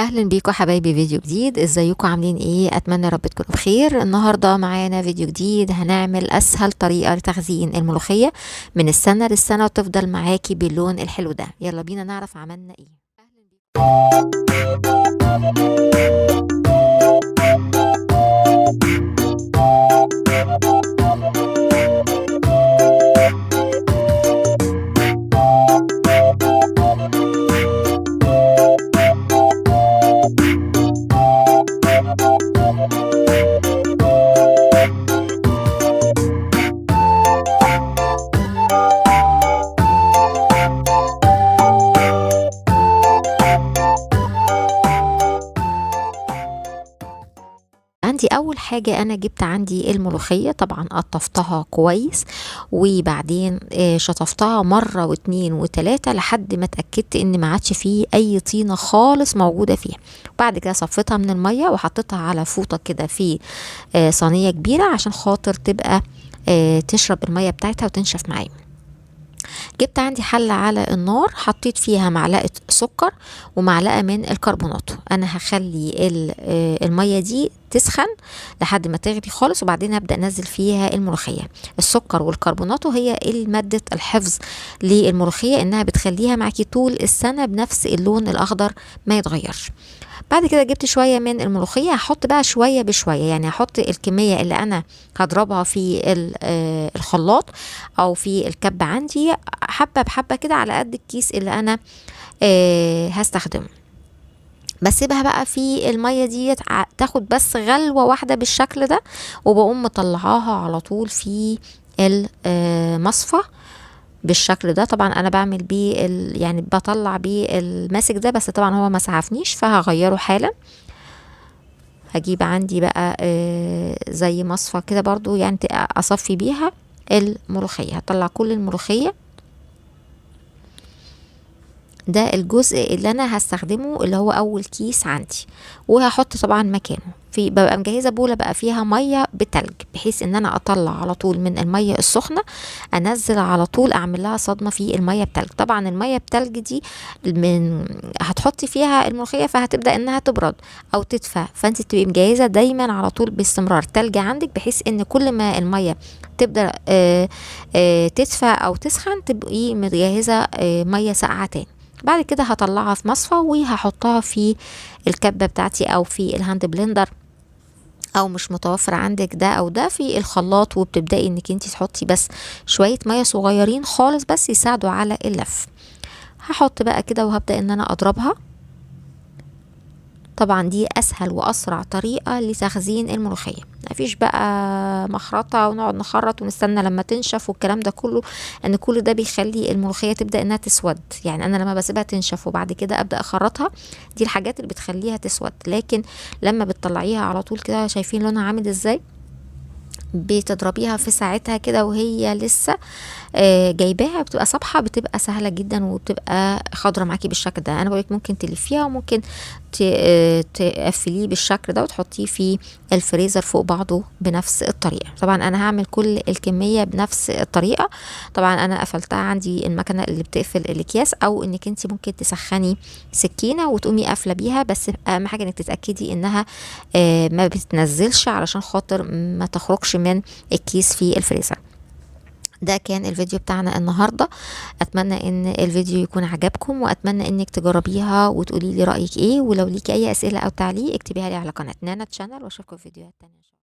اهلا بيكم حبايبي، فيديو جديد. ازيكم عاملين ايه؟ اتمنى رب تكونوا بخير. النهارده معانا فيديو جديد، هنعمل اسهل طريقه لتخزين الملوخية من السنة للسنة وتفضل معاكي باللون الحلو ده. يلا بينا نعرف عملنا ايه. عندي اول حاجة انا جبت عندي الملوخية، طبعا قطفتها كويس وبعدين شطفتها مرة واتنين وتلاتة لحد ما اتأكدت ان ما عادش فيه اي طينة خالص موجودة فيها. بعد كده صفيتها من المية وحطيتها على فوطة كده في صينية كبيرة عشان خاطر تبقى تشرب المية بتاعتها وتنشف معايا. جبت عندي حلة على النار، حطيت فيها معلقة سكر ومعلقة من الكربوناتو. انا هخلي المية دي تسخن لحد ما تغلي خالص، وبعدين هبدأ انزل فيها الملوخية. السكر والكربوناتو هي مادة الحفظ للملوخية، انها بتخليها معاكي طول السنة بنفس اللون الاخضر ما يتغيرش. بعد كده جبت شوية من الملوخية، هحط بقى شوية بشوية، يعني هحط الكمية اللي انا هضربها في الخلاط او في الكبة عندي، حبة بحبة كده على قد الكيس اللي انا هستخدمه. بسيبها بقى في المية دي تاخد بس غلوة واحدة بالشكل ده، وبقوم مطلعاها على طول في المصفى بالشكل ده. طبعا انا بعمل بيه يعني بطلع بيه الماسك ده، بس طبعا هو ما سعفنيش فهغيره حالا. هجيب عندي بقى زي مصفى كده برضو، يعني اصفي بيها الملوخية. هطلع كل الملوخية. ده الجزء اللي انا هستخدمه اللي هو اول كيس عندي، وهحط طبعا مكانه في، ببقى مجهزة بوله بقى فيها مية بتلج، بحيث ان انا اطلع على طول من المية السخنة انزل على طول اعمل لها صدمة في المية بتلج. طبعا المية بتلج دي من هتحطي فيها الملوخية فهتبدا انها تبرد او تدفى، فانت تبقي مجهزة دايما على طول باستمرار تلج عندك، بحيث ان كل ما المية تبدا تدفى او تسخن تبقي مجهزة مية ساقعه تاني. بعد كده هطلعها في مصفى وهحطها في الكبة بتاعتي او في ال hand blender، او مش متوفر عندك ده او ده في الخلاط، وبتبدأي انك انتي تحطي بس شوية مية صغيرين خالص بس يساعدوا على اللف. هحط بقى كده وهبدأ ان انا اضربها. طبعا دي اسهل واسرع طريقة لتخزين الملوخية، مفيش بقى مخرطة ونقعد نخرط ونستنى لما تنشف والكلام ده كله، ان كل ده بيخلي الملوخية تبدأ انها تسود. يعني انا لما بسيبها تنشف وبعد كده ابدأ اخرطها، دي الحاجات اللي بتخليها تسود. لكن لما بتطلعيها على طول كده شايفين لونها عامل ازاي، بتضربيها في ساعتها كده وهي لسه جايباها، بتبقى صبحة، بتبقى سهلة جدا وبتبقى خضرة معاكي بالشكل ده. انا بقولك ممكن تلفيها وممكن تقفليه بالشكل ده وتحطيه في الفريزر فوق بعضه بنفس الطريقة. طبعا انا هعمل كل الكمية بنفس الطريقة. طبعا انا قفلتها عندي المكنه اللي بتقفل الاكياس، او انك انت ممكن تسخني سكينة وتقومي قافله بيها، بس اهم حاجة انك تتاكدي انها ما بتنزلش علشان خاطر ما تخرجش من الكيس في الفريزر. ده كان الفيديو بتاعنا النهاردة، اتمنى ان الفيديو يكون عجبكم، واتمنى انك تجربيها وتقولي لي رأيك ايه، ولو ليكي اي اسئلة او تعليق اكتبيها لي على قناة نانا channel، واشوفكم في فيديوهات تانية.